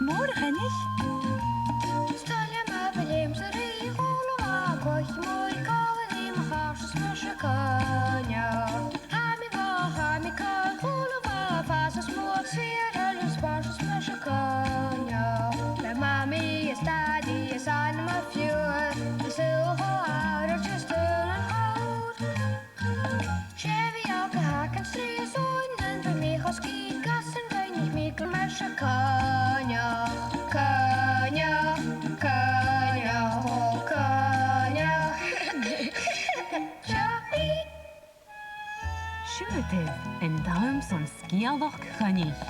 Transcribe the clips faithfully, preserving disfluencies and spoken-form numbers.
Mòr, a Choinnich. Is toil leam a bhith leamsa ri chùl a' mhòr, cloich mòr còmhla ri mo chàirdeas, mise Coinneach. Tha mi gòrach, tha mi còir, chùl a' mhòr, fàsas mòr, sìor thoil is spòrsail, mise Coinneach. Le Mamaidh is Dadaidh is ainm a' phiuthar, is uile cho àraid is dùil an còir. 'S e bhith òg a th' agam, 's trì is aon, nam biodh mi cho sgìth 's an Coinnich, mi gu mise Coinneach. Coinneach, Coinneach, o Coinneach. Seo i. Siuthadaibh, an t-àm son sgeulachd Choinnich.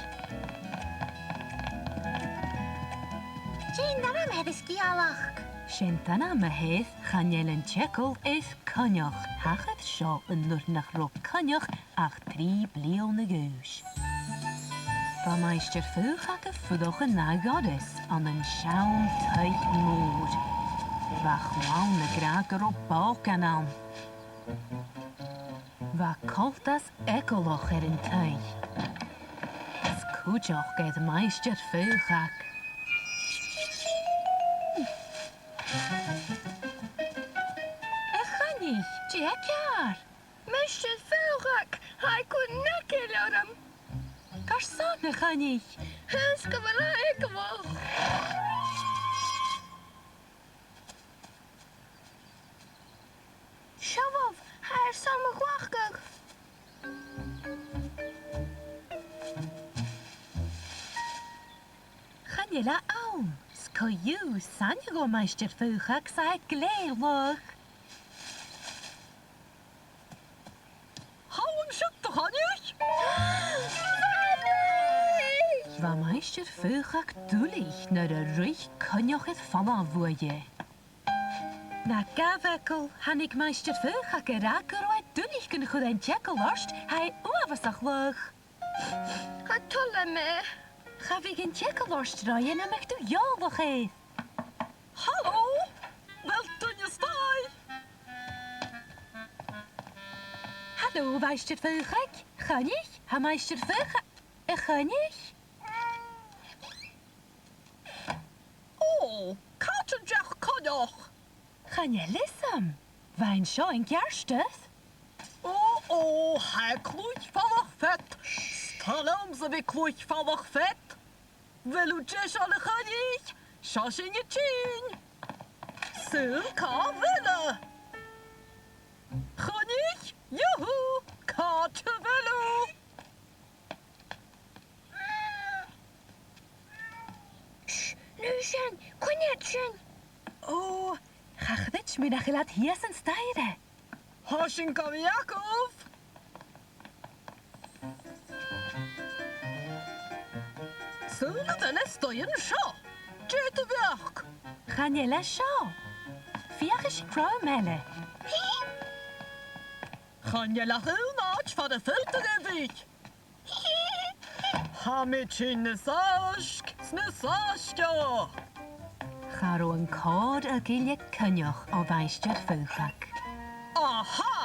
Dè an t-ainm a th' air an sgeulachd? 'S e an t-ainm a th' air Chan eil an t-eagal air Coinneach. Thachair seo an uair nach robh Coinneach ach trì bliadhna a dh'aois. Bha Maighstir Faochag a' fuireach an ath dhoras ann an seann taigh mòr. Bha a' chlann ag ràdh gun robh bòcan ann. Bha coltas eagalach air an taigh. Is cuideachd air Maighstir Faochag. A Choinnich, dè tha ceàrr? Maighstir Faochag, tha e a' cur an t-eagail orm. Carson, a Choinnich? Tha e ag ràdh gu bheil e eagalach. Seo, tha e airson mo ghlacadh. Chan eil e ann. 'S co-dhiù, 's aithne dhomh Maighstir Faochag, 's e glè laghach. Thalla an siud, a Choinnich! Bha Maighstir Faochag duilich nuair a ruith Coinneach air falbh bhuaithe. Na gabh eagal, thàinig Maighstir Faochag ag ràdh gun robh e duilich gun chuir e an t-eagal ort, tha e uabhasach laghach. Cha toil leam e. Cha bhiodh an t-eagal ort roimhe nam biodh tu eòlach air. Halò! A bheil duine a-staigh? Halò, a Mhaighstir Faochag. A Choinnich, tha Maighstir Faochag. A Choinnich? Ò, càit an deach Coinneach? Chan eil fhios agam. Bha e an seo an ceartuair. Ò, ò, tha e a' cluich falach-fead. 'S toil leamsa a bhith a' cluich falach-fead. A bheil thu deiseil, a Choinnich? Seo sinn a' tighinn. Saoil càit a bheil e? A Choinnich, yoo-hoo, càit a bheil thu? Sh, nuair sin, coinnich sin. Ò, cha chreid mi nach eil iad shìos an staidhre. Tha sinn gu bhith agaibh. Saoil a bheil e a-staigh an seo? Dè do bheachd? Chan eil e seo. Feuchaidh sinn crodh eile. Chan eil ach aon àite far a bheil tu, a Mhamaidh. Tha mi a' tighinn nas fhaisge 's nas fhaisge. Cha robh an còrr a' gille Coinneach o Mhaighstir Faochag. Aha!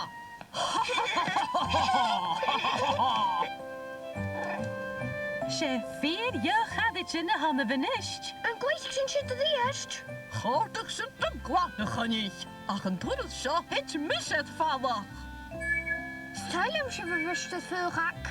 'S e fìor dheagh charaidean a th' annaibh a-nis. An cluich sinn siud a-rithist? Chòrdadh siud rium glan, a Choinnich, ach an turas seo thèid mise air falach. 'S toil leam sibh, a Mhaighstir Faochag.